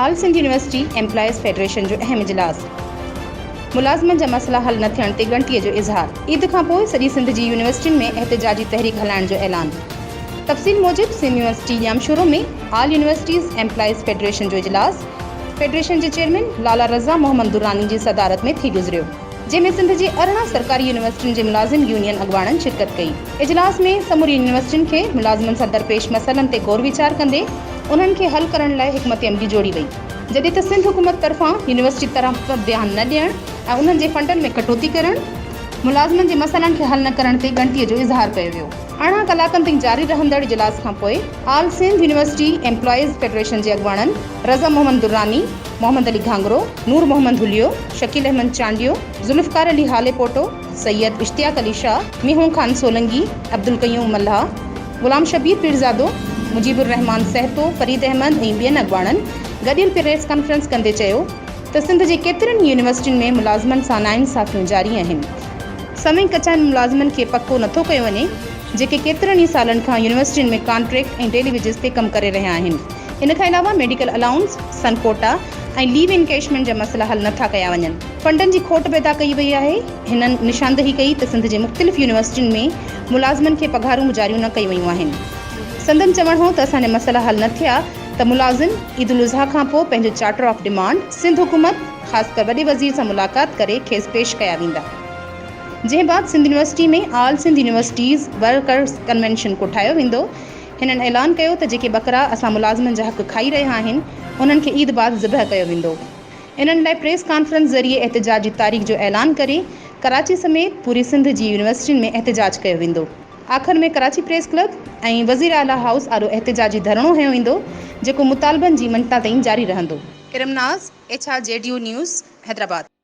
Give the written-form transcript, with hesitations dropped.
آل Sindh university employees federation جو اهم اجلاس، ملازمن جا مسئلا حل نه ٿيڻ تي ڳڻتي جو اظهار، عيد کانپوء سڄي سنڌ جي يونيورسٽين ۾ احتجاجي تحريڪ هلائڻ جو اعلان. تفصيل موجب Sindh university Jamshoro ۾ all universities employees federation جو اجلاس فيڊريشن جي چيئرمين لالا رضا محمد دراني جي صدارت ۾ ٿي گذريو. جنهن ۾ سنڌ جي 18 سرڪاري يونيورسٽين جي ملازم يونين اڳواڻن شرڪت ڪئي. اجلاس ۾ سمورين يونيورسٽين کي ملازمن سان درپيش مسئلن تي غور ويچار ڪندي انهن کي حل ڪرڻ لاء حڪمت عملي جوڙي وئي. جڏهن ته سنڌ حڪومت طرفان يونيورسٽي طرف ڌيان نه ڏيڻ ۽ انهن جي فنڊن ۾ ڪٽوتي ڪرڻ، ملازمن جي مسئلن کي حل نه ڪرڻ تي ڳڻتي جو اظهار ڪيو ويو. 18 ڪلاڪن تائين جاري رهندڙ اجلاس کانپوء آل سنڌ يونيورسٽي ايمپلائيز فيڊريشن جي اڳواڻن رضا محمد دراني، محمد علي گهانگهرو، نور محمد هليو، شڪيل احمد چانڊيو، ذوالفقار علي هاليپوٽو، سيد اشتياق علي شاهه، مينهون خان سولنگي، عبدالقيوم ملاح، غلام شبير پيرزادو، مجيب الرحمان سهتو، فريد احمد ۽ ٻين اڳواڻن گڏيل پريس ڪانفرنس ڪندي چيو ته سنڌ جي ڪيترين ئي يونيورسٽين ۾ ملازمن سان ناانصافيون جاري آهن. سوين ڪچن ملازمن کي پڪو نٿو ڪيو وڃي، جيڪي ڪيترن ئي سالن کان يونيورسٽين ۾ ڪانٽريڪٽ ۽ ڊيلي ويجز تي ڪم ڪري رهيا آهن. ان کان علاوه medical allowance, son quota ۽ leave encashment جا مسئلا حل نٿا ڪيا وڃن. فنڊن جي کوٽ پيدا ڪئي وئي آهي. هنن نشاندهي ڪئي ته سنڌ جي مختلف يونيورسٽين ۾ ملازمن کي پگهارون به جاريون نه ڪيون ويون آهن. سندن چوڻ هو ته اسان جا مسئلا حل نه ٿيا ته ملازم عيد الاضحيٰ کانپوء پنهنجو چارٽر آف ڊمانڊ سنڌ حڪومت خاص ڪر وڏي وزير سان ملاقات ڪري کيس پيش ڪيا ويندا. جنهن بعد Sindh university ۾ all Sindh universities workers convention ڪوٺايو ويندو. هنن اعلان ڪيو ته جيڪي ٻڪرا اسان ملازمن جا حق کائي رهيا آهن انهن کي عيد بعد ذبح ڪيو ويندو. انهن لاء پريس ڪانفرنس ذريعي احتجاج جي تاريخ جو اعلان ڪري ڪراچي سميت پوري سنڌ جي يونيورسٽين ۾ احتجاج ڪيو ويندو. آخر ۾ ڪراچي پريس ڪلب ۽ وزير اعليٰ هائوس آڏو احتجاجي ڌرڻو هنيو ويندو جيڪو مطالبن جي مڃتا تائين جاري رهندو. Iram Naz, H R G D news, Hyderabad.